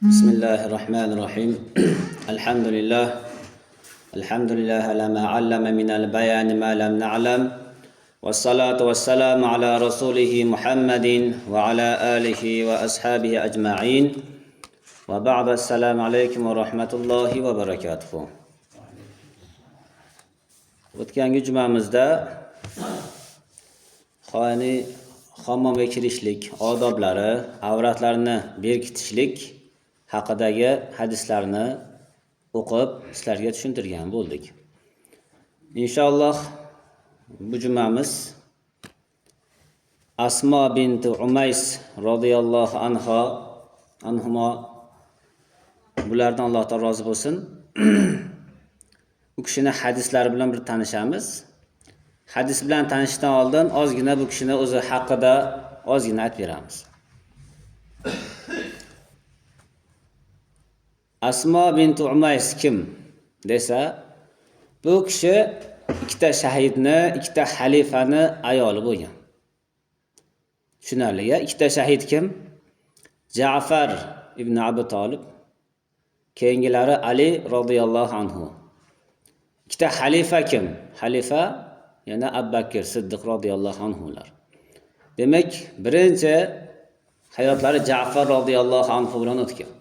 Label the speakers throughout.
Speaker 1: بسم الله الرحمن الرحيم. الحمد لله، الحمد لله على ما علم من البيان ما لم نعلم، والصلاة والسلام على رسوله محمد وعلى آله وأصحابه أجمعين، وبعد. السلام عليكم ورحمة الله وبركاته. O'tgangi jumamizda ya'ni hammomga kirishlik odoblari, avratlarni berkitishlik haqidagi hadislarni o'qib, sizlarga tushuntirgan bo'ldik. Inshaalloh, bu jumamiz Asmo binti Umays roziyallohu anha anhuma, bulardan Alloh taolo rozi bo'lsin. U kishini hadislari bilan bir tanishamiz. Hadis bilan tanishishdan oldin ozgina bu kishini o'zi haqida ozgina aytib beramiz. Asmo binti Umays kim desa, bu kishi ikkita shahidni, ikkita xalifani ayoli bo'lgan. Tushunarli, ikkita shahid kim? Ja'far ibn Abi Talib, keyingilari Ali roziyallohu anhu. Ikkita xalifa kim? Xalifa yana Abu Bakr Siddiq roziyallohu anhular. Demak, birinchi hayotlari Ja'far roziyallohu anhu bilan o'tgan.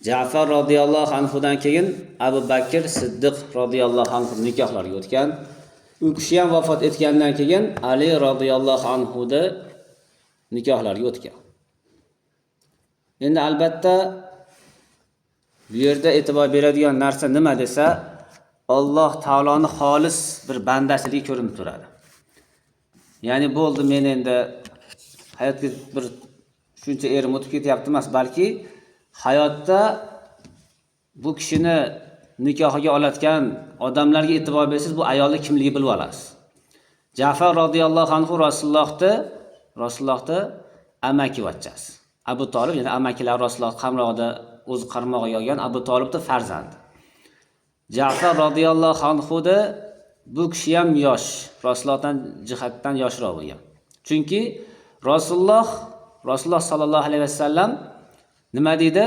Speaker 1: Ja'far roziyallohu anhudan keyin Abu Bakr Siddiq roziyallohu anhu nikohlariga o'tgan. U kishi ham vafot etgandan keyin Ali roziyallohu anhuda nikohlariga o'tgan. Endi albatta bu yerda e'tibor beradigan narsa nima desa, Alloh taoloni xolis bir bandachiligi ko'rinib turadi. Ya'ni bo'ldi, men endi hayotga bir shuncha erim o'tib ketyapti emas, balki hayotda bu kishini nikohiga olatgan odamlarga e'tibor bersangiz, bu ayolni kimligi bilib olasiz. Ja'far roziyallohu anhu Rasulullohni amakivachchasi. Abu Tolib, ya'ni amakilar Rasululloh qamrog'ida o'zi qarmog'iga olgan Abu Tolibning farzandi. Ja'far roziyallohu anhuda bu kishi ham yosh, Rasulullohdan jihatdan yoshroq bo'lgan. Chunki Rasululloh sallallohu alayhi vasallam nima deydi?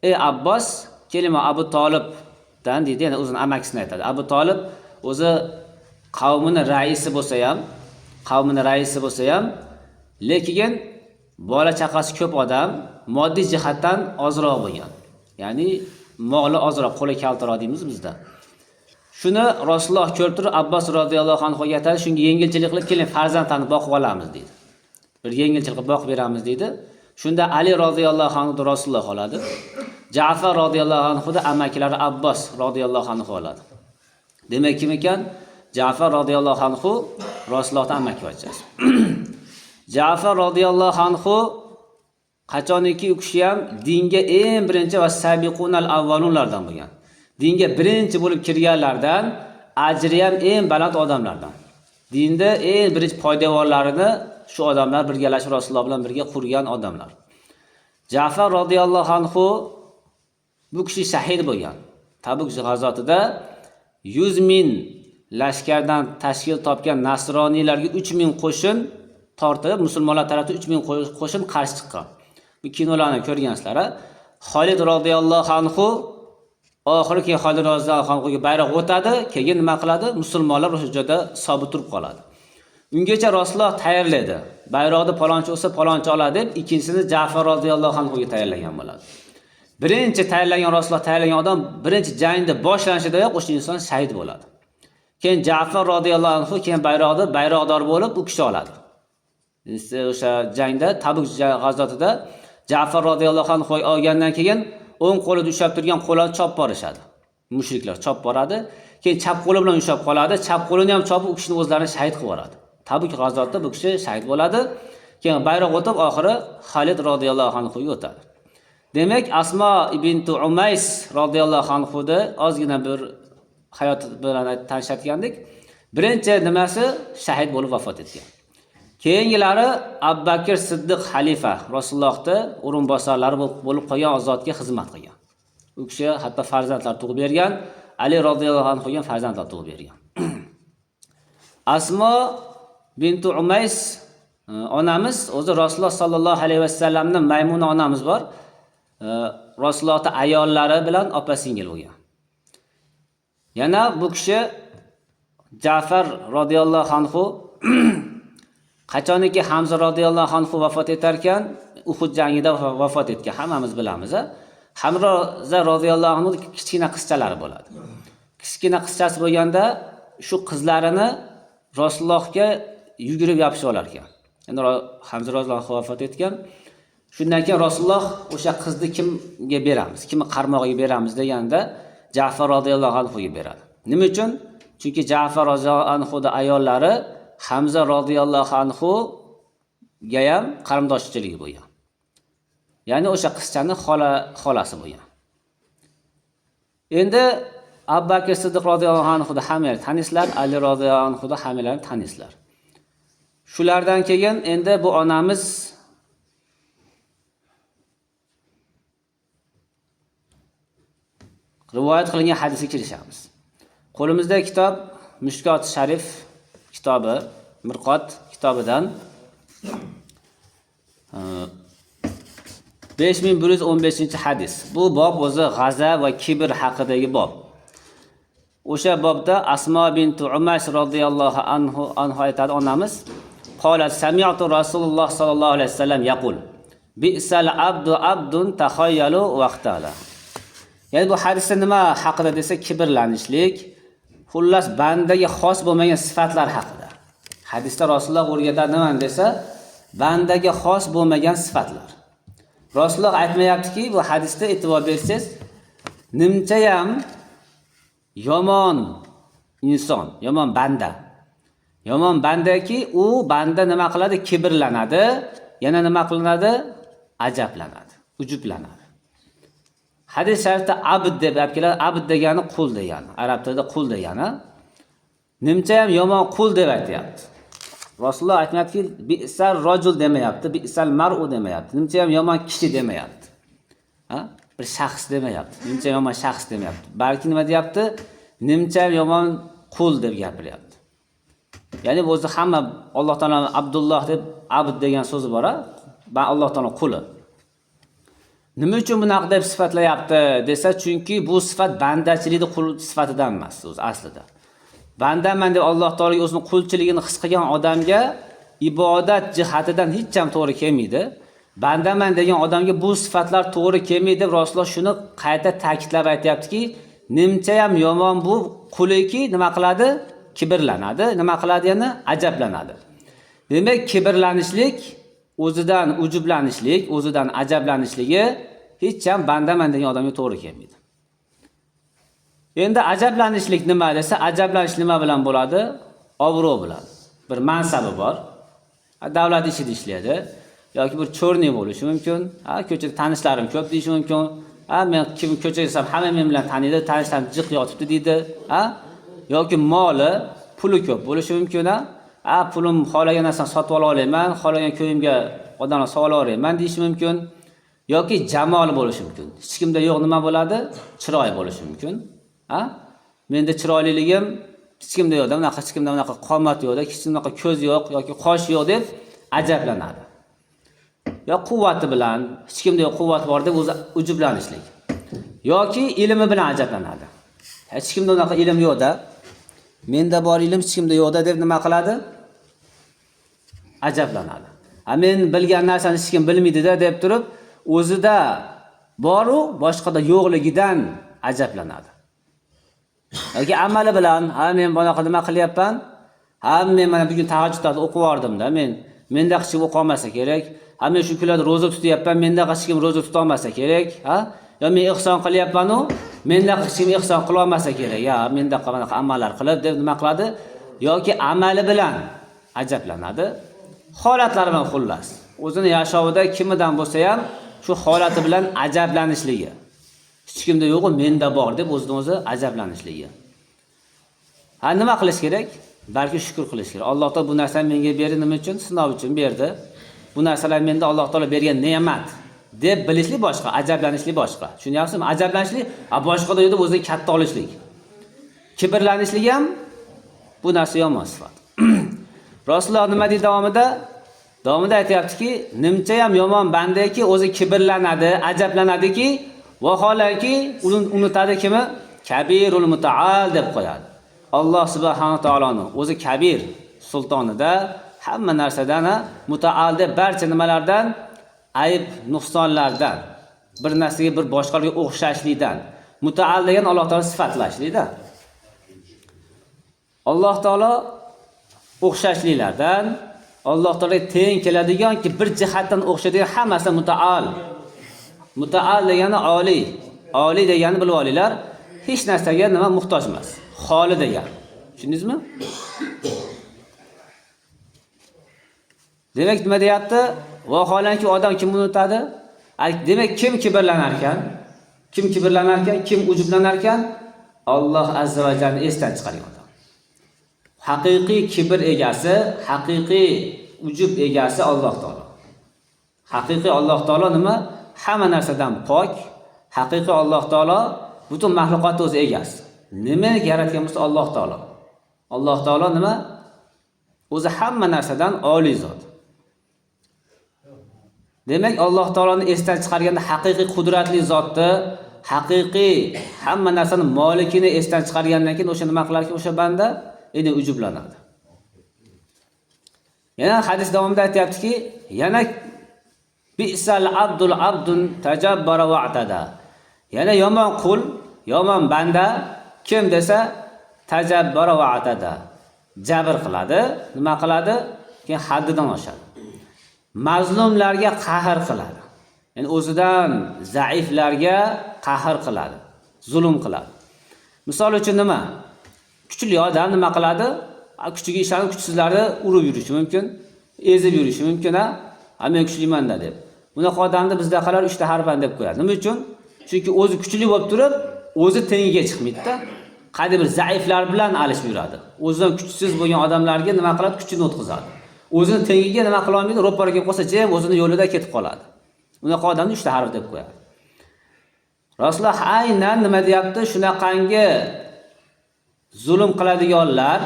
Speaker 1: Ey Abbos, kelma Abu Tolibdan deydi, ya'ni o'zini amakisini aytadi. Abu Tolib o'zi qavmini raisi bo'lsa ham, qavmini raisi bo'lsa ham, lekin bola chaqasi ko'p odam, moddiy jihatdan ozroq bo'lgan. Ya'ni moli ozroq, qo'li kaltaroq deymiz bizda. Shuni Rasululloh ko'rib turib Abbos roziyallohu anhu ga aytadi, shunga yengilchilik qilib keling, farzandlarni boqib olamiz deydi. Bir yengilchilik qilib boqib beramiz deydi. Shunda Ali roziyallohu anhu Rasululloh oladi. Ja'far roziyallohu anhu da amakilari Abbos roziyallohu anhu oladi. Demak, kim ekan? Ja'far roziyallohu anhu Rasulullohning amakivachchasi. Ja'far roziyallohu anhu qachoniki u kishi ham dinga eng birinchi va sabiqunal avvalunlardan bo'lgan. Dinga birinchi bo'lib kirganlardan, ajri ham eng baland odamlardan. Dinda eng birinchi poydevorlarini shu odamlar birgalashib Rasululloh bilan birga qurgan odamlar. Ja'far roziyallohu anhu bu kishi shahid bo'lgan. Tabuk g'azotida 100 ming lashkardan tashkil topgan nasroniylarga 3000 qo'shin tortib, musulmonlar tarafdan 3000 qo'shin qarshi chiqqan. Bu kinolarni ko'rgansizlar. Xolid roziyallohu anhu oxiri keyin Xolid roziyallohu anhuga bayroq o'tadi, keyin nima qiladi? Musulmonlar o'sha joyda sobit turib qoladi. Ungacha Rasululloh tayyorlaydi. Bayroqni palonchi bo'lsa palonchi oladi deb, ikkinchisini Ja'far roziyallohu anhuga tayyorlagan bo'ladi. Birinchi tayyorlagan Rasululloh tayyorlagan odam birinchi jangda boshlanishida o'sha inson shahid bo'ladi. Keyin Ja'far roziyallohu anhu keyin bayroqni bayroqdor bo'lib u kishi oladi. O'sha jangda Tabuk g'azotida Ja'far roziyallohu anhu olgandan keyin o'ng qo'lida ushlab turgan qo'lini chop borishadi. Mushriklar chop boradi. Keyin chap qo'li bilan ushlab qoladi. Chap qo'lini ham chopib u kishini o'zlarini shahid qilib yuboradi. Tabuk g'azotida bu kishi shahid bo'ladi. Keyin bayroq o'tib oxiri Xolid roziyallohu anhu ga o'tadi. Demak, Asmo ibn Umays roziyallohu anhuda ozgina bir hayot bilan tanishayotgandik. Birinchi nimasi shahid bo'lib vafot etgan. Keyingilari Abu Bakr Siddiq xalifa Rasulullohni o'rinbosarlari bo'lib qolgan zotga xizmat qilgan. U kishi hatto farzandlar tug'ib bergan, Ali roziyallohu anhu ga farzandlar tug'ib bergan. Asmo bintu Umays onamiz o'zi Rasululloh sallallohu alayhi vasallamning Maymuna onamiz bor. Rasulullohning ayollari bilan opa singil bo'lgan. Yana bu kishi Ja'far roziyallohu anhu qachoniki Hamza roziyallohu anhu vafot etarkan, Uhud jangida vafot etgan, hammamiz bilamiz. Hamza roziyallohu anhu kichkina qizchalari bo'ladi. Kichkina qizchasi bo'lganda shu qizlarini Rasulullohga yugurib yopishib olar ekan. Endi Hamza roziyallohu anhu vafot etgan. Shundan keyin Rasululloh o'sha qizni kimga beramiz, kimni qarmog'iga beramiz deganda Ja'far roziyallohu anhuga beradi. Nima uchun? Chunki Ja'far roziyallohu anhuning ayollari Hamza roziyallohu anhuga ham qarindoshchiligi bo'lgan. Ya'ni o'sha qizchani xolasi bo'lgan. Endi Abu Bakr Siddiq roziyallohu anhuni hammalar tanislar, Ali roziyallohu anhuni hammalar tanislar. Shulardan keyin endi bu onamiz rivoyat qilingan hadisga kirishamiz. Qo'limizda kitob Mishkot Sharif kitobi, Mirqot kitobidan 5115-hadis. Bu bob o'zi g'aza va kibr haqidagi bob. O'sha bobda Asmo binti Umash roziyallohu anhu aytadi onamiz, qolat sami'tu Rasululloh sallallohu alayhi vasallam yaqul bi'sal abdu abdun taxayyalu vaqtala. Ya'ni bu hadisda nima haqida desa, kibrlanishlik, xullas bandaga xos bo'lmagan sifatlar haqida. Hadisda Rasululloh o'rgatadi nima desa, bandaga xos bo'lmagan sifatlar. Rasululloh aytmayaptiki, bu hadisda e'tibor bersangiz, nimchayam yomon inson, yomon banda. Yomon bandaki, u banda nima qiladi? Kibrlanadi, yana nima qilinadi? Ajablanadi, ujublanadi. Hadis sharifda abd deb olib keladi. Abd degani qul degani. Arab tilida qul degani. Nimcha ham yomon qul deb aytayapti. Rasululloh aytmayaptiki, bi'sal rajul demayapti, bi'sal mar'u demayapti. Nimcha ham yomon kishi demayapti. Ha? Bir shaxs demayapti. Nimcha yomon shaxs demayapti. Balki nima deyapti? Nimcha ham yomon qul deb gapiryapti. Ya'ni o'zi hamma Alloh taolo Abdulloh deb abd degan so'zi bor-a? Ben Alloh taolo quli. Nima uchun bunaqa deb sifatlayapti desa, chunki bu sifat bandachilikni qul sifatidan emas o'zi aslida. Bandaman deb Alloh taologa o'zini qulchiligini his qilgan odamga ibodat jihatidan hech ham to'g'ri kelmaydi. Bandaman degan odamga bu sifatlar to'g'ri kelmaydi deb Rasululloh shuni qayta ta'kidlab aytayaptiki, nimcha ham yomon bu quliki nima qiladi? Kibrlanadi. Nima qiladi yana? Ajablanadi. Demak, kibrlanishlik, o'zidan ujublanishlik, o'zidan ajablanishligi hech ham bandaman degan odamga to'g'ri kelmaydi. Endi ajablanishlik nima desa, ajablanish nima bilan bo'ladi? Obro' bilan. Bir mansabi bor. Davlat ishida ishlaydi yoki bir cho'rni bo'lishi mumkin. Ha, ko'chada tanishlarim ko'p deyishi mumkin. Ha, men kim ko'chaga chiqsam hamma men bilan taniydi, tanishlarim jiq yotibdi deydi. Ha? Yoki moli, puli ko'p bo'lishi mumkin. Ha, pulim xohlagan narsani sotib ola olaman, xohlagan ko'yimga odamlar sola olaman deyishi mumkin. Yoki jamoli bo'lishi mumkin. Hech kimda yo'q nima bo'ladi? Chiroy bo'lishi mumkin. Ha? Menda chiroyliligim hech kimda yo'q, bunaqa hech kimda bunaqa qomat yo'q, hech kimda bunaqa ko'z yo'q yoki qosh yo'q deb ajablanadi. Yo quvvati bilan, hech kimda yo'q quvvat bor deb o'zi ujublanishlik. Yoki ilmi bilan ajablanadi. Hech kimda unaqa ilm yo'q-da. Menda bor ilm hech kimda yo'q-da deb nima qiladi? Ajablanadi. Ha, men bilgan narsani hech kim bilmaydi-da deb turib, o'zida bor-u boshqada yo'qligidan ajablanadi. Yoki amali bilan, ha men bunaqa nima qilyapman? Ha men mana bugun tahajjudda o'qib yubordim-da, menda hech kim o'qi olmasa kerak. Ha men shu kunlarda ro'za tutyapman, menda hech kim ro'za tuta olmasa kerak, ha? Yo men ihson qilyapman-u, menda hech kim ihson qila olmasa kerak. Ya menda qanaqa amallar qilib deb nima qiladi? Yoki amali bilan ajablanadi. Holatlari bilan xullas. O'zini yashovida kimidan bo'lsa ham shu holati bilan ajablanishligi. Hech kimda yo'q-u, menda bor deb o'zini o'zi ajablanishligi. Ha, nima qilish kerak? Balki shukr qilish kerak. Alloh taolo bu narsani menga berdi nima uchun? Sinov uchun berdi. Bu narsalar menda Alloh taolo bergan ne'mat deb bilishlik boshqa, ajablanishlik boshqa. Tushunyapsizmi? Ajablanishlik, a boshqada yo'q deb o'zini katta olishlik. Kibrlanishlik ham bu narsa yomon sifat. Rasululloh nima deydi davomida? Davomida aytyaptiki, nimcha ham yomon bandaki o'zi kibrlanadi, ajablanadiki, vaholanki uni unutadi kimi? Kabirul mutaal deb qo'yadi. Alloh subhanahu taoloni o'zi kabir sultonida hamma narsadan mutaal deb barcha nimalardan ayb nuqsonlardan bir narsaga bir boshqalarga o'xshashlikdan mutaal degan Alloh taolo sifatlashlikda. Alloh taolo o'xshashliklardan Alloh taologa teng keladiganki bir jihatdan o'xshaydigan hammasi mutaal. Mutaal degani oliy. Oliy degani bilib olinglar, hech narsaga nima muhtoj emas. Xoli degani. Tushundingizmi? Demak, nima deyapti? Vaholanki odam kim unutadi? Demak, kim kibrlanar ekan? Kim kibrlanar ekan? Kim ujublanar ekan? Alloh azza va jallani esdan chiqargan odam. Haqiqiy kibr egasi, haqiqiy ujub egasi Alloh taolo. Haqiqiy Alloh taolo nima? Hamma narsadan pok. Haqiqiy Alloh taolo butun maxluqotni o'zi egasi. Nima yaratgan bo'lsa Alloh taolo. Alloh taolo nima? O'zi hamma narsadan oliy zot. Demak, Alloh taoloni esdan chiqarganda haqiqiy qudratli zotni, haqiqiy hamma narsani molikini esdan chiqargandan keyin o'sha nima qilar ekan o'sha banda endi ujublanadi. Yana hadis davomida aytyaptiki, yana bi'sal abdul abdun tajabbara va atada. Yana yomon qul, yomon banda kim desa tajabbara va atada. Jabr qiladi, nima qiladi? Keyin haddidan oshadi. Mazlumlarga qahr qiladi. Ya'ni o'zidan zaiflarga qahr qiladi, zulm qiladi. Misol uchun nima? Kuchli odam nima qiladi? Kuchiga ishonib kuchsizlarni urib yurishi mumkin, ezib yurishi mumkin, ha? Men kuchliman-da deb. Bunaqa odamni bizdaqalar 3 ta harfan deb qo'yadi. Nima uchun? Chunki o'zi kuchli bo'lib turib, o'zi tengiga chiqmaydi-da. Qanday bir zaiflar bilan alishib yuradi. O'zidan kuchsiz bo'lgan odamlarga nima qiladi? Kuchini o'tkazadi. O'zini tengiga nima qila olmaydi? Ro'para kelib qolsa, jim o'zini yo'lida ketib qoladi. Bunaqa odamni 3 ta harf deb qo'yadi. Rasululloh aynan nima deyapti? Shunaqangi zulm qiladiganlar,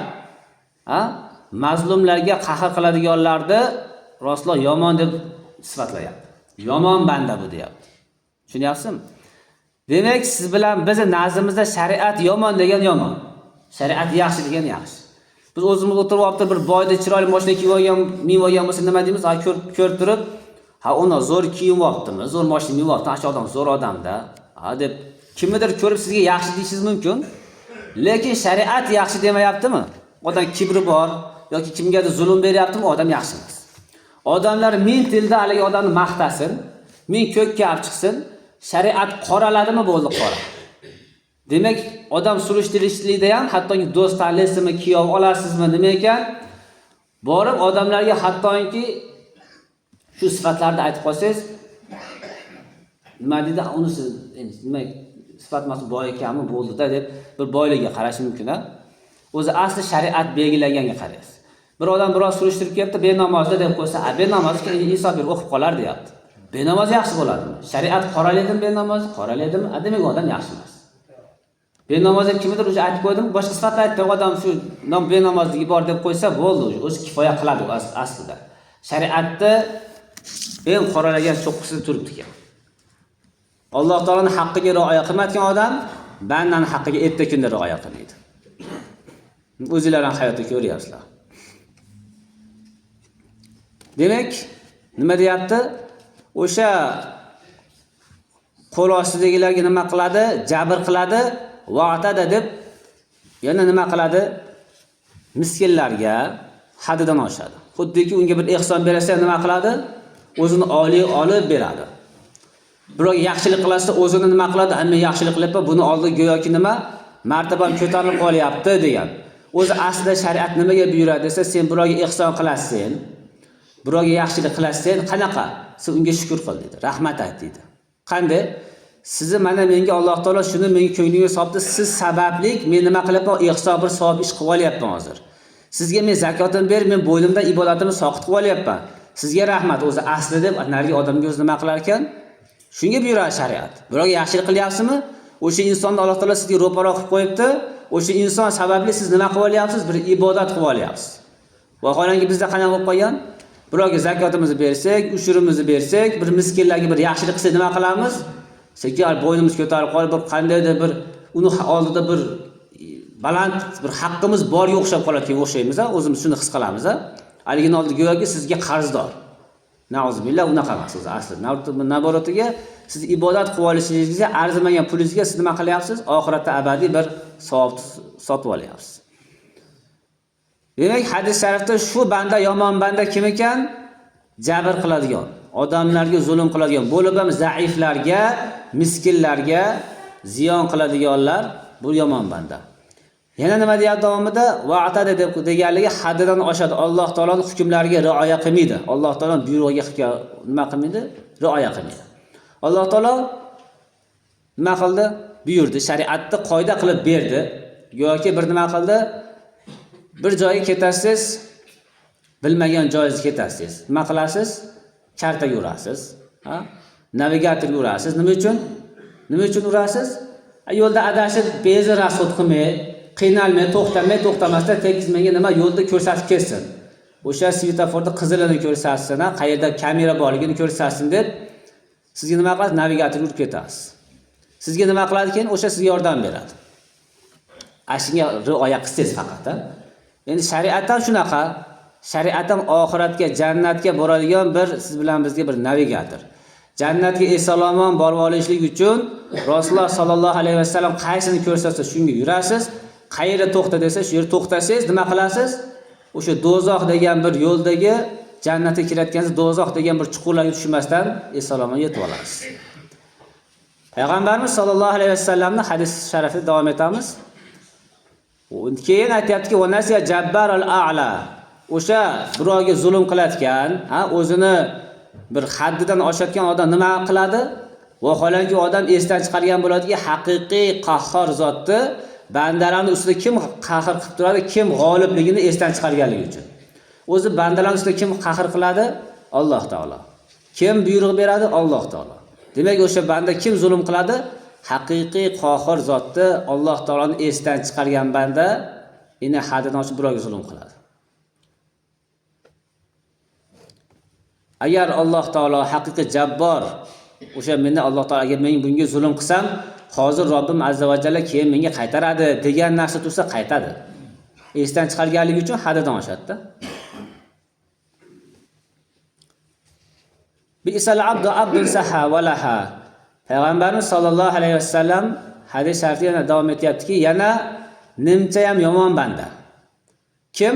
Speaker 1: ha? Mazlumlarga qahr qiladiganlarni Rasululloh yomon deb sifatlayapti. Yomon banda bu deyapti. Tushunyapsizmi? Demak, siz bilan bizni nazdimizda shariat yomon degan yomon. Shariat yaxshi degan yaxshi. Biz o'zimiz o'tirib olib bir boyda chiroyli mashina kiyib olgan, minib olgan bo'lsa nima deymiz? Ha, ko'rib turib, ha, uni zo'r kiyib olibdimi, zo'r mashina minib olibdi, shu odam zo'r odamda, ha deb kimnidir ko'rib sizga yaxshi deyishingiz mumkin. Lekin shariat yaxshi demayaptimi? Odam kibri bor yoki kimgadir zulm beryaptimi, odam yaxshi emas. Odamlar ming tilda haligi odamni maqtasin, ming ko'kka olib chiqsin, shariat qoraladimi bo'ldi qora. Demak, odam surishtirishlikda ham hattoki do'st tanlaysizmi, kuyov olasizmi, nima ekan? Borib odamlarga hattoki shu sifatlarni aytib qolsangiz, nima deydi, uni siz nima sifat emas, boy ekanmi bo'ldi-da deb bir boyligiga qarash mumkin-a? O'zi asli shariat belgilaganga qaraysiz. Bir odam biroz surishtirib kelibdi, benamozda deb qo'ysa, a benamoz insof berib o'qib qolar deyapti. Benamoz yaxshi bo'ladimi? Shariat qoralaydimi benamozni? Qoralaydimi? A demak, odam yaxshi emas. Benamoz deb kimnidir o'sha aytib qo'ydim, boshqa sifatlar aytdi, odam shu benamozligi bor deb qo'ysa bo'ldi, o'zi kifoya qiladi aslida. Shariatda eng qoralagan cho'qqisida turibdi ekan. Alloh taoloning haqqiga rioya qilmayotgan odam bandaning haqqiga erta kunda rioya qilmaydi. O'zinglar ham hayotda ko'ryapsizlar. Demak, nima deyapti? O'sha qo'l ostidagilarga nima qiladi? Jabr qiladi, va'tada deb yana nima qiladi? Miskinlarga haddidan oshadi. Xuddiki unga bir ehson bersa nima qiladi? O'zini oliy olib beradi. Birovga yaxshilik qilsa o'zini nima qiladi? Men yaxshilik qilyapman, buni oldi go'yoki nima? Martabam ko'tarilib qolyapti degan. O'zi aslida shariat nimaga buyuradi desa, sen birovga ehson qilasan, birovga yaxshilik qilasan, qanaqa? Sen unga shukr qil dedi, rahmat ayt dedi. Qanday? Sizni mana menga Alloh taolo shuni menga ko'nglimga solibdi, siz sababli men nima qilyapman? Ehson bir savob ish qilib olyapman hozir. Sizga men zakotimni berib, men bo'ynimdan ibodatimni soqit qilib olyapman. Sizga rahmat. O'zi asli deb narigi odamga o'zi nima qilar ekan? Shunga buyuradi shariat. Birovga yaxshilik qilyapsizmi? O'sha insonni Alloh taolo sizga ro'para qilib qo'yibdi. O'sha inson sababli siz nima qilib olyapsiz? Bir ibodat qilib olyapsiz. Vaholanki bizda qanaqa bo'lib qolgan? Birovga zakotimizni bersak, ushurimizni bersak, bir miskinlarga bir yaxshilik qilsak nima qilamiz? Sekin bo'ynimiz ko'tarib qolib, bir qandaydir bir uni oldida bir baland bir haqqimiz borga o'xshab qolayotganga o'xshaymiz, o'zimiz shuni his qilamiz. Haligini oldida go'yoki sizga qarzdor. Nauzubillah, unaqa emas o'zi asli. Naborotiga siz ibodat qilib olishingizga arzimagan pulingizga siz nima qilyapsiz? Oxiratda abadiy bir savob sotib olyapsiz. Demak, hadis sharifda shu banda yomon banda kim ekan? Jabr qiladigan, odamlarga zulm qiladigan, bo'lib ham zaiflarga, miskinlarga ziyon qiladiganlar bu yomon banda. Yana nima deyapti davomida? Va'tada deb deganligi haddidan oshadi. Alloh taoloning hukmlariga rioya qilmaydi. Alloh taoloning buyrug'iga nima qilmaydi? Rioya qilmaydi. Alloh taolo nima qildi? Buyurdi, shariatni qoida qilib berdi. Yoki bir nima qildi? Bir joyga ketasiz, bilmagan joyingizga ketasiz. Nima qilasiz? Kartaga urasiz, ha? Navigatorga urasiz. Nima uchun? Nima uchun urasiz? Yo'lda adashib, benzin rasxod qilmay, qiynalmay, to'xtamay, to'xtamasdan tekis menga nima yo'lda ko'rsatib ketsin. O'sha svetoforda qizilini ko'rsatsin, ha, qayerda kamera borligini ko'rsatsin deb sizga nima qilasiz? Navigatorga urib ketasiz. Sizga nima qiladi keyin? O'sha sizga yordam beradi. Shunga rioya qilsangiz faqat, ha. Endi shariat ham shunaqa. Shariat ham oxiratga, jannatga boradigan bir siz bilan bizga bir navigator. Jannatga eson-omon borib olishlik uchun Rasululloh sallallohu alayhi vasallam qaysini ko'rsatsa shunga yurasiz. Qayerda to'xta desa shu yerda to'xtasangiz nima qilasiz? O'sha do'zax degan bir yo'ldagi jannatga kirayotgansiz, do'zax degan bir chuqurlarga tushmasdan eson-omon yetib olasiz. Payg'ambarimiz sallallohu alayhi vasallamning hadis sharifida davom etamiz. Keyin aytayaptiki, va nasiya jabbarul a'la. O'sha birovga zulm qilayotgan, ha, o'zini bir haddidan oshayotgan odam nima qiladi? Vaholanki odam esdan chiqargan bo'ladiki, haqiqiy qahhor zotni bandalarning ustida kim qahr qilib turadi, kim g'olibligini esdan chiqarganligi uchun. O'zi bandalarning ustida kim qahr qiladi? Alloh taolo. Kim buyruq beradi? Alloh taolo. Demak, o'sha banda kim zulm qiladi? Haqiqiy qohir zotni Alloh taoloni esdan chiqargan banda endi haddidan oshib birovga zulm qiladi. Agar Alloh taolo haqiqiy jabbor, o'sha meni Alloh taolo agar men bunga zulm qilsam, hozir Robbim azza va jalla keyin menga qaytaradi degan narsa tursa qaytadi. Esdan chiqarganligi uchun haddidan oshadi-da. Bi'sal abdu abdun saha va laha. Payg'ambarimiz sollallohu alayhi vasallam hadis sharifda yana davom etyaptiki, yana nimcha ham yomon banda. Kim?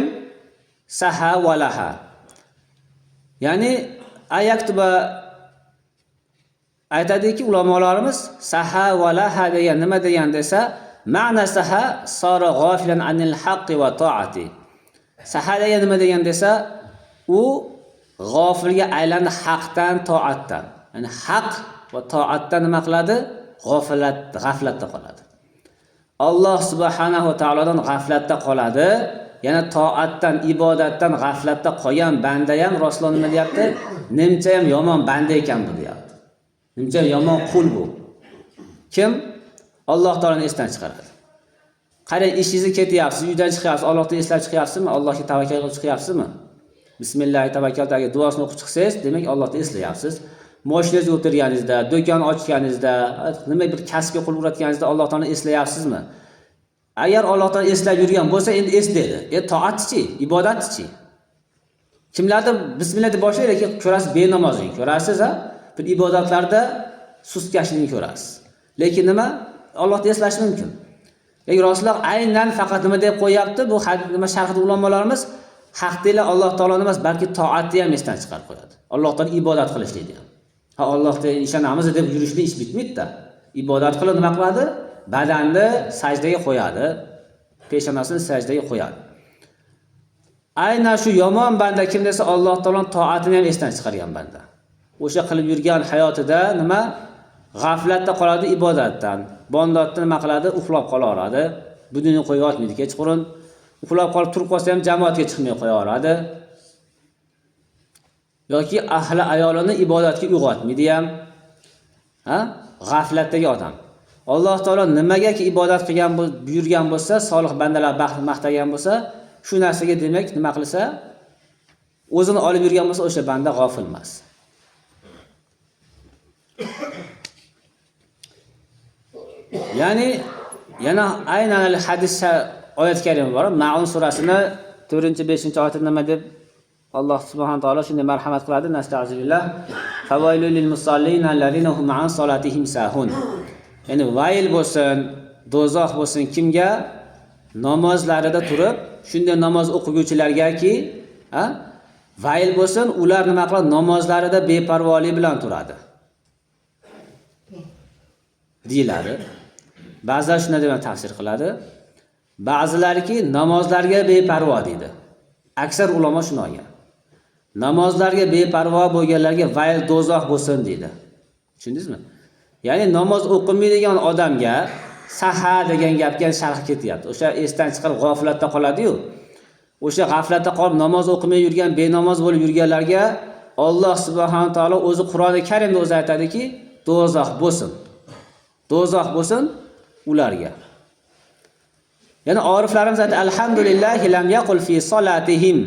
Speaker 1: Saha va laha. Ya'ni ayaktuba aytadiki ulamolarimiz saha va laha degan nima degan desa, ma'na saha sara g'ofilan anil haqqi va ta'ati. Saha degan nima degan desa, u g'ofilga aylandi haqdan, toatdan. Ya'ni haq va toatdan nima qiladi? G'aflatda qoladi. Alloh subhanahu va taolodan g'aflatda qoladi. Yana toatdan, ibodatdan g'aflatda qolgan banda ham Rasululloh nima deyapti? Nimcha ham yomon banda ekan bu deyapti. Nimcha ham yomon qul bu. Kim? Alloh taoloni esdan chiqaradi. Qarang, ishingizni ketyapsiz, uydan chiqyapsiz, Allohni eslab chiqyapsizmi? Allohga tavakkal qilib chiqyapsizmi? Bismillah tavakkal duosini o'qib chiqsangiz, demak Allohni eslayapsiz. Mashinangizga o'tirganingizda, do'kon ochganingizda, nima bir kasbga qo'l uratganingizda Alloh taoloni eslayapsizmi? Agar Alloh taolo eslab yurgan bo'lsa, endi eslaydi. Toatchi, ibodatchi. Kimlardir bismillah deb boshlaydi, lekin ko'rasiz benamozligini ko'rasiz, ha? Bir ibodatlarda sustkashligini ko'rasiz. Lekin nima? Allohni eslashi mumkin. Lekin Rasululloh aynan faqat nima deb qo'yapti? Bu nima sharhida ulamolarimiz haqdila Alloh taoloni emas, balki toatni ham esdan chiqarib qo'yadi. Alloh taolo ibodat qilishlikni ham. Ha, Allohga ishonamiz deb yurishni ish bitmaydi-da. Ibodat qilib nima qiladi? Badanni sajdaga qo'yadi, peshonasini sajdaga qo'yadi. Aynan shu yomon banda kim desa, Alloh taoloning toatini ham esdan chiqargan banda. O'sha qilib yurgan hayotida nima? G'aflatda qoladi ibodatdan. Bomdodda nima qiladi? Uxlab qolaveradi. Budini qo'yib yotmaydi kechqurun. Uxlab qolib turib qolsa ham jamoatga chiqmay qo'yaveradi. Yoki ahli ayolini ibodatga uyg'otmaydi ham. Ha? G'aflatdagi odam. Alloh taolo nimagaki ibodat qilgan buyurgan bo'lsa, solih bandalar maqtagan bo'lsa, shu narsaga demak nima qilsa, O'zini olib yurgan bo'lsa, o'sha banda g'ofil emas. Ya'ni yana aynan hadis oyat karima bor. Maun surasini 4-5-oyatida nima deb Alloh subhanahu taolo shunday marhamat qiladi. Nasta'zubillah. Favaylul lil musallin allazina hum an solatihim sahun. Ya'ni vayl bo'lsin, do'zax bo'lsin kimga? Namozlarida turib, shunday namoz o'qiguvchilargaki, ha? Vayl bo'lsin, ular nima qiladi? Namozlarida beparvolik bilan turadi. Deyiladi. Ba'zilar shunday deb tafsir qiladi. Ba'zilarki namozlarga beparvo deydi. Aksar ulamo shuni olgan. Namozlarga beparvo bo'lganlarga vayl do'zax bo'lsin deydi. Tushundingizmi? Ya'ni namoz o'qimaydigan odamga saha degan gapga sharh ketyapti. O'sha esdan chiqarib g'aflatda qoladi-yu. O'sha g'aflatda qolib namoz o'qimay yurgan, benamoz bo'lib yurganlarga Alloh subhanahu taolo o'zi Qur'oni Karimda o'zi aytadiki, do'zax bo'lsin. Do'zax bo'lsin ularga. Ya'ni oriflarimiz aytadi, alhamdulillahi lam yaqul fi solatihim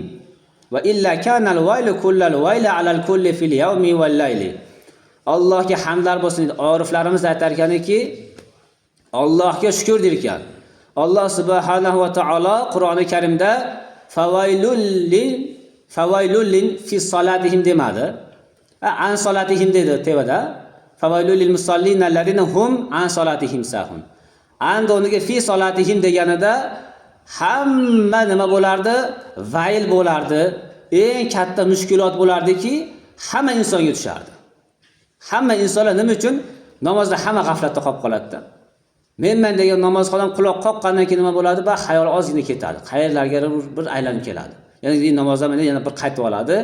Speaker 1: va illa kanal vaylu kullal vayla alal kulli fil yawmi wal layli. Allohga hamdlar bo'lsin deydi. Oriflarimiz aytar ekanki, Allohga shukr der ekan. Alloh subhanahu va taolo Qur'oni Karimda favaylul lin fi solatihim demadi. An solatihim dedi tevada. Favaylul lil musallin allazina hum an solatihim sahun. An o'rniga fi solatihim deganida hamma nima bo'lardi? Vayl bo'lardi. Eng katta mushkulot bo'lardiki, hamma insonga tushardi. Hamma insonlar nima uchun? Namozda hamma g'aflatda qolib qoladi-da. Menman degan namozxon quloq qoqqandan keyin nima bo'ladi? Ba xayol ozgina ketadi. Qayerlarga bir aylanib keladi. Ya'ni namozdan yana bir qaytib oladi.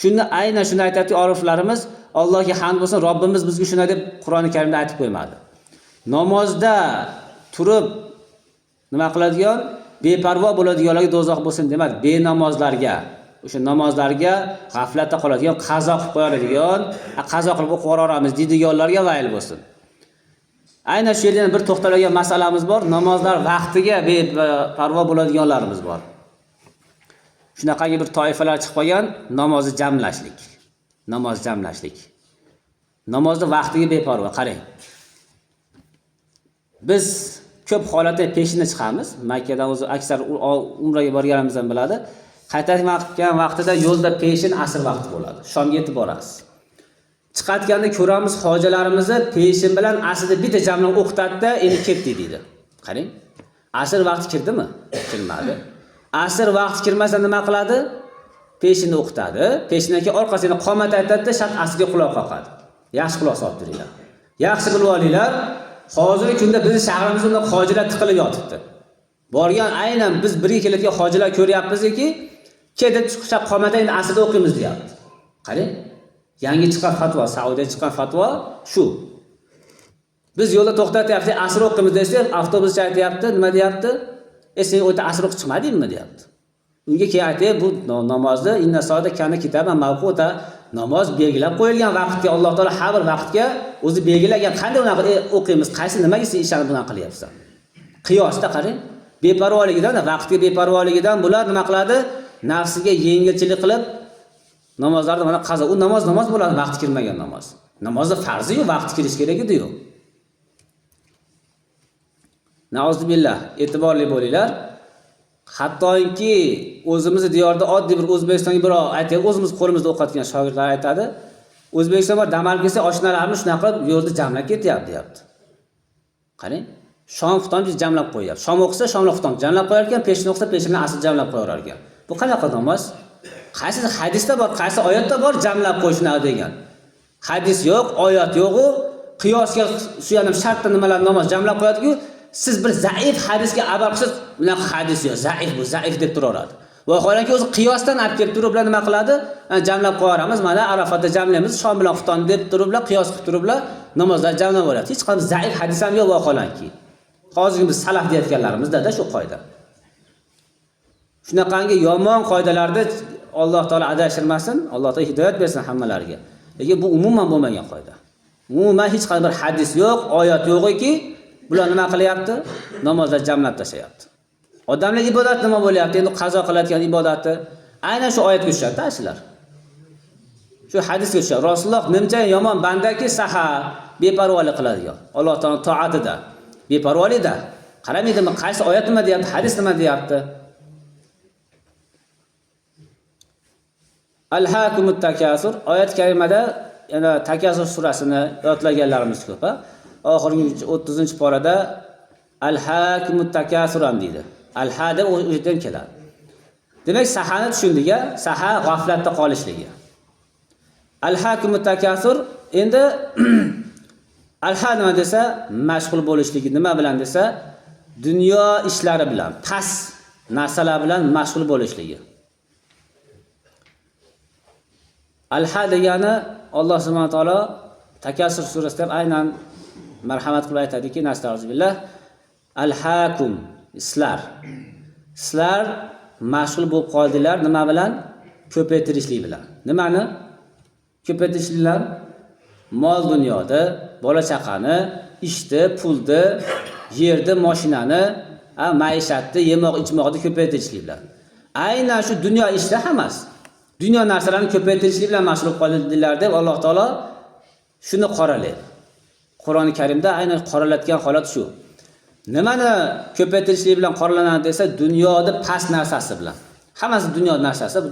Speaker 1: Shunda aynan shuni aytayapti oriflarimiz, Allohga hamd bo'lsin, Robbimiz bizga shunday deb Qur'oni Karimda aytib qo'ymadi. Namozda turib nima qiladigan, beparvo bo'ladiganlarga do'zax bo'lsin demadi. Benamozlarga, o'sha namozlarga g'aflatda qoladigan, qazo qilib qo'yadigan, qazo qilib o'qib yuboramiz deydiganlarga vayl bo'lsin. Aynan shu yerda bir to'xtaladigan masalamiz bor. Namozlar vaqtiga beparvo bo'ladiganlarimiz bor. Shunaqangi bir toifalar chiqib qolgan, namozni jamlashlik. Namoz jamlashlik. Namozni vaqtiga beparvo, qarang. Biz ko'p holatda peshinda chiqamiz. Makkadan o'zi aksar umraga borganimizdan biladi. Qaytayotgan vaqtida yo'lda peshin asr vaqti bo'ladi. Shomga yetib borasiz. Chiqayotganda ko'ramiz hojilarimizni peshin bilan asrni bitta jamlab o'qitadi-da, endi ketdik deydi. Qarang. Asr vaqti kirdimi? Kirmadi. Asr vaqti kirmasa nima qiladi? Peshinni o'qitadi. Peshindan keyin orqasidan qomat aytadi-da, shart asrga quloq qoqadi. Yaxshi quloq solib turinglar. Yaxshi bilib olinglar. Hozirgi kunda bizning shahrimizda hojilar tiqilib yotibdi. Borgan aynan biz birga kelayotgan hojilar ko'ryapmizki, ketib chiqsa qomat endi asrda o'qiymiz deyapti. Qarang. Yangi chiqqan fatvo, Saudiya chiqqan fatvo shu. Biz yo'lda to'xtatyapti, asr o'qiymiz desak, avtobuschi aytyapti, nima deyapti? Sen o'ta asr o'qib chiqmadingmi deyapti. Unga keyin aytay, bu namozni inna soata kana kitaban mavquta, namoz belgilab qo'yilgan vaqtga Alloh taolo har bir vaqtga o'zi belgilagan. Qanday unaqa o'qiymiz? Qaysi nimaga sen ishonib bunaqa qilyapsan? Qiyosda qarang, beparvoligidan, vaqtga beparvoligidan bular nima qiladi? Nafsiga yengilchilik qilib namozlarni mana qazo. U namoz namoz bo'ladi, vaqti kirmagan namoz. Namozni farzi yo'q, vaqti kirish kerak edi-yu. Nauzubillah, e'tiborli bo'linglar. Hattoki o'zimizni diyorda oddiy bir O'zbekistonga birov aytaylik, o'zimiz qo'limizda o'qiyotgan shogirdlar aytadi. O'zbekiston bor dam olib kelsa, oshnalarimiz shunaqa qilib yo'lda jamlab ketyapti, deyapti. Qarang, shom xufton jamlab qo'yapti. Shom o'qisa, shomla xufton jamlab qo'yar ekan, peshin o'qisa, peshin bilan asr jamlab qo'yar ekan. Bu qanaqa namoz? Qaysi hadisda bor, qaysi oyatda bor jamlab qo'yishni degan? Hadis yo'q, oyat yo'q-u, qiyosga suyanib shartda nimalar namoz jamlab qo'yadi-ku, siz bir zaif hadisga amal qilsangiz, bunaqa hadis yo'q, zaif bu, zaif deb turaveradi. Vaholanki o'zi qiyosdan olib kelib turiblar nima qiladi? Jamlab qo'yamiz, mana Arafatda jamlaymiz, shom bilan xufton deb turiblar, qiyos qilib turiblar, namozlar jamlab oladi. Hech qanday zaif hadis ham yo'q vaholanki. Hozirgi biz salaf deyotganlarimizda shu qoida. Shunaqangi yomon qoidalarni Alloh taolo adashtirmasin, Alloh taolo hidoyat bersin hammalariga. Lekin bu umuman bo'lmagan qoida. Umuman hech qanday bir hadis yo'q, oyat yo'qki, bular nima qilyapti? Namozlar jamlab tashlayapti. Odamlar ibodat nima bo'lyapti? Endi qazo qiladigan ibodati Aynan shu oyatga tushadi shular. Shu hadisga tushadi. Rasululloh nimcha yomon bandaki saha beparvolik qiladigan. Alloh taolo toatida beparvolikda. Qaramaydimi qaysi oyat nima deyapti, hadis nima deyapti? Al-hakumut takasur oyat karimada yana Takasur surasini yodlaganlarimiz ko'p, ha? Oxirgi 30-porada Al-hakumut takasur ham deydi. Al-ha deb o'zidan keladi. Demak, sahani tushundik-a? Saha g'aflatda qolishligi. Al-hakumut takasur endi al-ha nima desa, mashg'ul bo'lishligi nima bilan desa, dunyo ishlari bilan, past narsalar bilan mashg'ul bo'lishligi. Al-ha degani Alloh subhanahu va taolo Takasur surasida aynan marhamat qilib aytadiki, nastauzubillah, al-hakum, sizlar. Sizlar mashg'ul bo'lib qoldinglar nima bilan? Ko'paytirishlik bilan. Nimani? Ko'paytirishlik bilan mol dunyoda, bola chaqani, ishni, pulni, yerni, mashinani, maishatni, yemoq ichmoqni ko'paytirishlik bilan. Aynan shu dunyo ishda hammasi. Dunyo narsalarini ko'paytirishlik bilan mashg'ul qoldilar deb Alloh taolo shuni qoralaydi. Qur'oni Karimda aynan qoralatgan holat shu. Nimani ko'paytirishlik bilan qoralanadi desa, dunyoda past narsasi bilan. Hammasi dunyo narsasi. Bu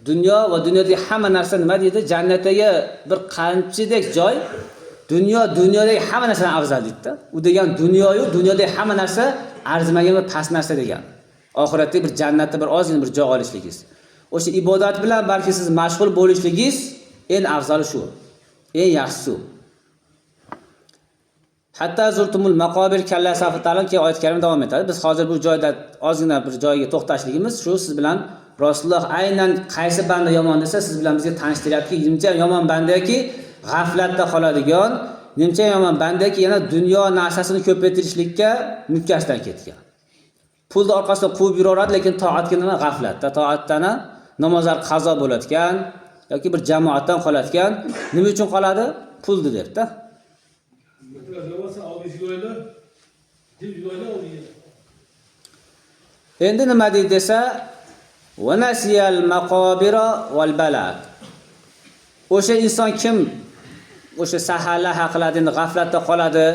Speaker 1: dunyo va dunyodagi hamma narsa nima deydi? Jannatdagi bir qanchidek joy dunyodagi hamma narsadan afzal deydi-da. U degan dunyoyu dunyodagi hamma narsa arzimagan va past narsa degan. Oxiratda bir jannatda bir ozgina bir joy olishligingiz. O'sha ibodat bilan balki siz mashg'ul bo'lishligingiz eng afzali shu. Eng yaxshisi shu. Hatta zurtumul maqobir kalla safa ta'lam ki oyat karim davom etadi. Biz hozir bu joyda ozgina bir joyga to'xtashligimiz shu siz bilan Rasululloh aynan qaysi banda yomon desa siz bilan bizga tanishtiryaptiki, nimcha yomon bandaki g'aflatda qoladigan, nimcha yomon bandaki yana dunyo narsasini ko'paytirishlikka mukkasidan ketgan. Pulni orqasidan quvib yuraveradi, lekin toatga nima g'aflatda, toatdan namozlar qazo bo'layotgan yoki bir jamoatdan qolayotgan. Nima uchun qoladi? Pulni debda. Endi nima deydi desa, va nasiyal maqobira val bala. O'sha inson kim o'sha sahalaha qiladi, endi g'aflatda qoladi,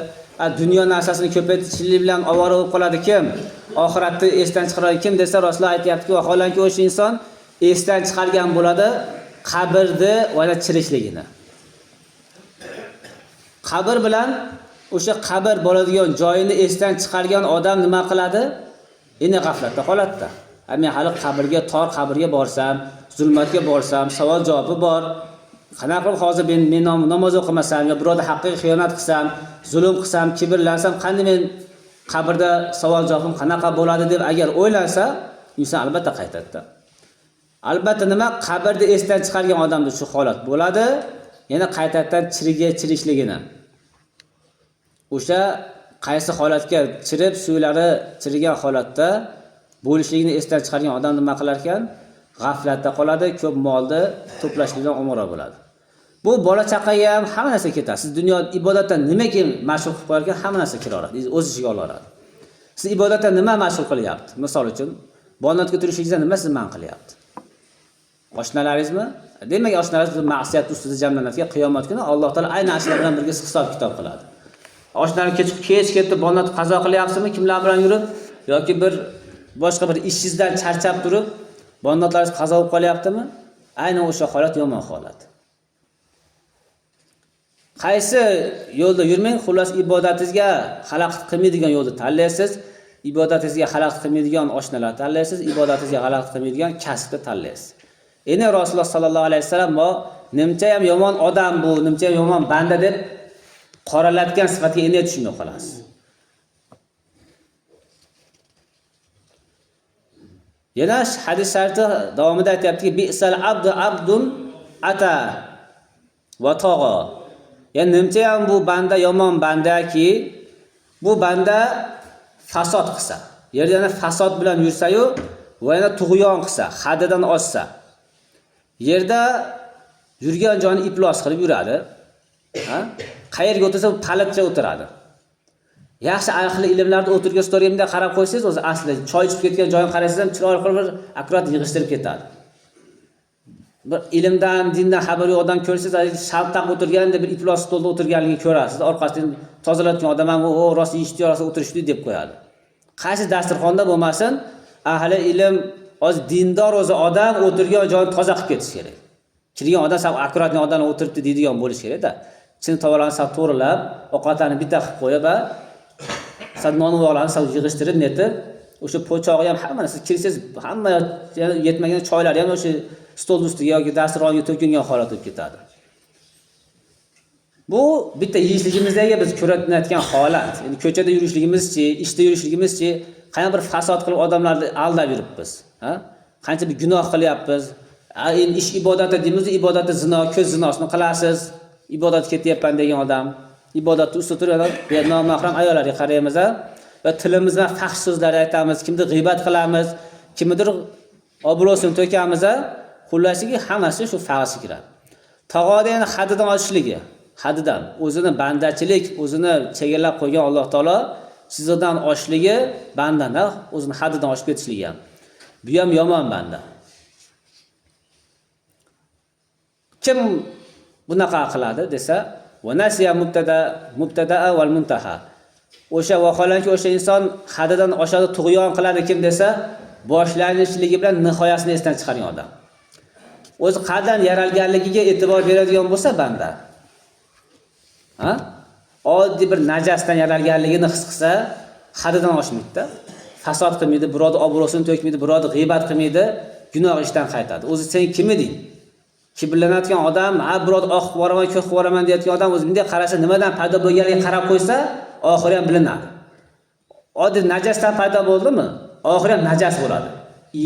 Speaker 1: dunyo narsasini ko'paytirishlik bilan ovora bo'lib qoladi kim? Oxiratni esdan chiqaradi kim desa, Rasululloh aytayaptiki, vaholanki o'sha inson esdan chiqargan bo'ladi qabrni va chirishligini. Qabr bilan o'sha qabr bo'ladigan joyini esdan chiqargan odam nima qiladi? Endi g'aflatda qoladida. Men hali qabrga, tor qabrga borsam, zulmatga borsam, savol javobi bor. Qanaqa qilib hozir men namoz o'qimasam yo birovning haqqiga xiyonat qilsam, zulm qilsam, kibrlansam, qanday men qabrda savol javobim qanaqa bo'ladi deb agar o'ylansa, inson albatta qaytadi. Albatta nima qabrda esdan chiqargan odamda shu holat bo'ladi, yana qaytadan chiriga chirishligini. O'sha qaysi holatga chirib, suvlari chirigan holatda bo'lishligini esdan chiqargan odam nima qilar ekan? G'aflatda qoladi, ko'p molni to'plashlikdan omora bo'ladi. Bu bola chaqaga ham hamma narsa ketadi. Siz dunyo ibodatdan nimaga mashg'ul qilib qo'yar ekan, hamma narsa kiraveradi, o'z ishiga olaveradi. Siz ibodatdan nima mashg'ul qilyapti? Misol uchun, bomdodga turishingizda nima sizni man qilyapti? Oshnalaringizmi? Demak, oshnalaringiz ma'siyat ustida jamlanadigan qiyomat kuni Alloh taolo aynan shular bilan birga hisob kitob qiladi. Oshnalar kech ketdi, bomdod qazo qilyapsizmi, kimlar bilan yurib yoki bir boshqa bir ishingizdan charchab turib, bomdodlaringiz qazo bo'lib qolyaptimi? Aynan o'sha holat yomon holat. Qaysi yo'lda yurmang, xullas ibodatingizga xalaqit qilmaydigan yo'lni tanlaysiz, ibodatingizga xalaqit qilmaydigan oshnalar tanlaysiz, ibodatingizga xalaqit qilmaydigan kasbni tanlaysiz. Endi Rasululloh sallallohu alayhi vasallam nimcha ham yomon odam bu, nimcha ham yomon banda deb qoralatgan sifatga endi tushunmay qolasiz. Yana hadis sharifda davomida aytayaptiki, bi'sal abdu abdun ata va tog'a. Ya'ni nimcha ham bu banda yomon bandaki, bu banda fasod qilsa, yerda yana fasod bilan yursa-yu va yana tug'yon qilsa, haddidan oshsa, yerda yurgan joyini iflos qilib yuradi. Ha? Qayerga o'tirsa palitcha o'tiradi. Yaxshi ahli ilmlarda o'tirgan stolga bunday qarab qo'ysangiz, o'zi asli choy ichib ketgan joyini qarasangiz ham chiroyli qilib bir akkurat yig'ishtirib ketadi. Bir ilmdan, dindan xabari yo'q odam ko'rsangiz, shaltaq o'tirganda bir iflos stolda o'tirganligini ko'rasiz. Orqasidan tozalayotgan odam ham o rost yeyishdi, rost o'tirishdi deb qo'yadi. Qaysi dasturxonda bo'lmasin, ahli ilm, o'zi dindor o'zi odam o'tirgan joyini toza qilib ketish kerak. Kirgan odam sal akkuratniy odam o'tiribdi deydigan bo'lishi kerakda. Chin tovalarni sal to'g'rilab, ovqatlarni bitta qilib qo'yib, sal nonuvoklarni sal yig'ishtirib netib, o'sha po'chog'i ham hamma narsa kirsangiz, hamma yetmagan choylari ham o'sha stol ustiga yoki dasturxonga to'kilgan holat bo'lib ketadi. Bu bitta yeyishligimizdagi biz ko'rayotgan holat. Endi ko'chada yurishligimizchi, ishda yurishligimizchi, qancha bir fasod qilib odamlarni aldab yuribmiz, ha? Qancha bir gunoh qilyapmiz. Endi ish ibodati deymiz, ibodatda zino, ko'z zinosini qilasiz. Ibodat ketyapman degan odam, ibodatni ustida turgan odam, nomahram ayollarga qaraymiz, va tilimiz bilan fahsh so'zlar aytamiz, kimdir g'iybat qilamiz, kimnidir obro'sini to'kamiz, xullasiki hammasi shu fahshga kiradi. Tog'oda yana haddidan oshishligi, haddidan o'zini bandachilik, o'zini chegaralab qo'ygan Alloh taolo chizig'idan oshishligi bandani o'zini haddidan oshib ketishligi ham. Bu ham yomon banda. Kim bunaqa qiladi desa, va nasiya mubtada'a val muntaha. O'sha vaholanki o'sha inson haddidan oshadi, tug'yon qiladi kim desa, boshlanishligi bilan nihoyasini esdan chiqargan odam. O'zi qandan yaralganligiga e'tibor beradigan bo'lsa banda, ha? Oddiy bir najasdan yaralganligini his qilsa, haddidan oshmaydi-da. Fasod qilmaydi, birovni obro'sini to'kmaydi, birovni g'iybat qilmaydi, gunoh ishdan qaytadi. O'zi sen kim eding? Kibrlanayotgan odam, ha birovni oq qilib boraman, ko'k qilib boraman deyotgan odam o'zi bunday qarasa, nimadan paydo bo'lganligiga qarab qo'ysa, oxiri ham bilinadi. Oddiy najasdan paydo bo'ldimi? Oxiri ham najas bo'ladi.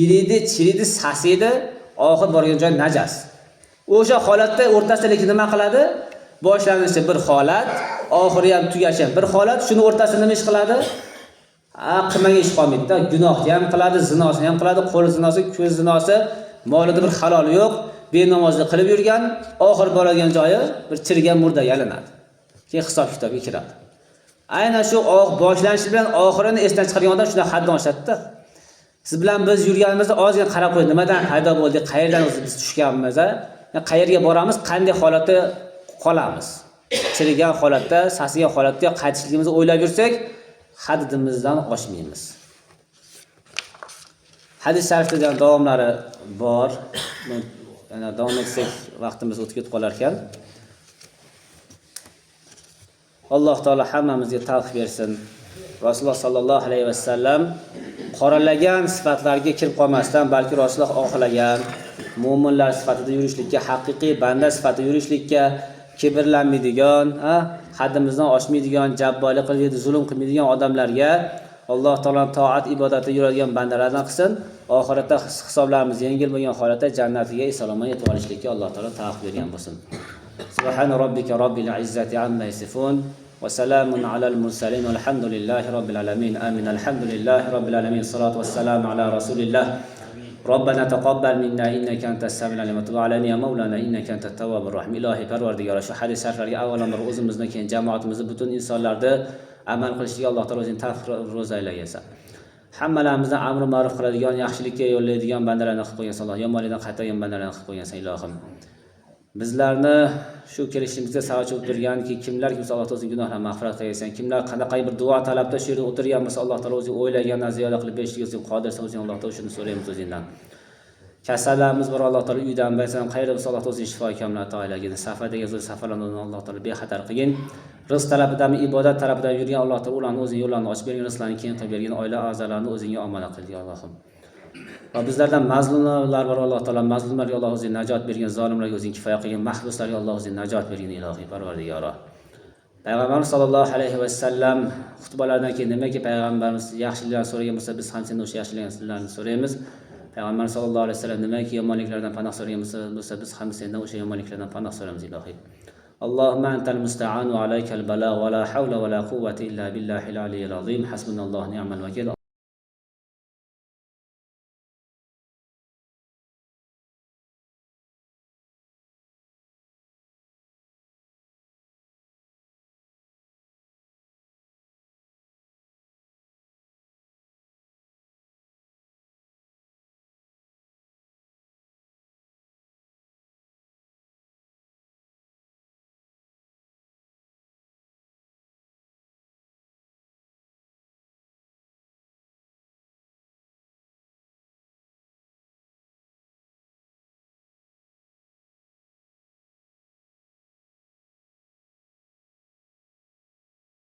Speaker 1: Iriydi, chiriydi, sasiydi, oxir borgan joy najas. O'sha holatda o'rtasida lekin nima qiladi? Boshlanishi bir holat, oxiri ham tugashi ham bir holat. Shuni o'rtasida nima ish qiladi? Qilmagan ish qolmaydi-da. Gunohni ham qiladi, zinosini ham qiladi, qo'l zinosi, ko'z zinosi, molida bir halol yo'q, benamozlik qilib yurgan, oxir boradigan joyi bir chirigan murdaga aylanadi. Keyin hisob kitobga kiradi. Aynan shu boshlanishi bilan oxirini esdan chiqargan odam shunday haddan oshadi-da. Siz bilan biz yurganimizda ozgina qarab qo'ying, nimadan paydo bo'ldik, qayerdan o'zi biz tushganmiz, qayerga boramiz, qanday holatda qolamiz. Chirigan holatda, sasigan holatda qaytishligimizni o'ylab yursak, haddimizdan oshmaymiz. Hadis sharifda davomlari bor. Yana davom etsak vaqtimiz o'tib ketib qolar ekan. Alloh taolo hammamizga tavfiq bersin. Rasululloh sallallohu alayhi vasallam qoralagan sifatlarga kirib qolmasdan, balki Rasululloh xohlagan mo'minlar sifatida yurishlikka, haqiqiy banda sifatida yurishlikka, kibrlanmaydigan, haddimizdan oshmaydigan, jabborlik qilmaydigan, zulm qilmaydigan odamlarga Alloh taoloning toat ibodati yuradigan bandalardan qilsin. Oxiratda hisoblarimiz yengil bo'lgan holatda jannatiga eson-omon yetib olishlikka Alloh taolo tavfiq bergan bo'lsin. Subhana robbika robbil izzati amma yasifun va salamun alal mursalin valhamdulillahi robbil alamin. Amin. Alhamdulillahi robbil alamin. Salatu vassalamu ala rasulillah. Robbana taqabbal minna innaka antas samiul alim va tub alayna ya mawlana innaka antat tawwabur rahim. Ilohiy Parvardigoro, shu hadis shariflarga avvalambor o'zimizni, keyin jamoatimizni, butun insonlarni amal qilishga Alloh taolo o'zining tavfiq ro'za aylagansan. Hammalarimizni amri ma'ruf qiladigan, yaxshilikka yo'llaydigan bandalarni qilib qo'ygansan, Alloh yomonlikdan qaytargan bandalarni qilib qo'ygansan ilohim. Bizlarni shu kelishimizga sababchi bo'lib turganki, kimlar kimsa Alloh taolo o'zining gunohlarini mag'firat qilgan, kimlar qanaqa bir duo talabda shu yerda o'tirgan bo'lsa, Alloh taolo o'zi o'ylagandan ziyoda qilib berishga o'zing qodirsan, o'zing Alloh taolo shuni so'raymiz o'zingdan. Kasallarimiz bor, Alloh taolo uydan bersin, qayerda bo'lsa Alloh taolo o'zining shifo kamol ato aylagin. Safardagi zo'r safarlarni Alloh taolo bexatar qilgin. Rizq talabidan, ibodat talabidan yurgan Alloh taolo ularni o'zining yo'llarini ochib bergin, rizqlarini keng qilib bergin, oila a'zolarini o'zingga omonat qilgin Allohim. Va bizlardan mazlumlar bor, Alloh taolo mazlumlarga Alloh o'zing najot bergin, zolimlarga o'zing kifoya qilgin, mahbuslarga Alloh o'zing najot bergin ilohiy Parvardigoro. Payg'ambarimiz sollallohu alayhi vasallam xutbalardan keyin nimaki payg'ambarimiz yaxshiliklarni so'ragan bo'lsa, biz ham sendan o'sha yaxshiliklarni so'raymiz. Payg'ambarimiz sollallohu alayhi vasallam nimaki yomonliklardan panoh so'ragan bo'lsa, biz ham sendan o'sha yomonliklardan panoh so'raymiz ilohiy. Allohumma antal musta'an va alaykal balagh va la havla va la quvvata illa billahil aliyyil azim. Hasbunallohu ni'mal vakil.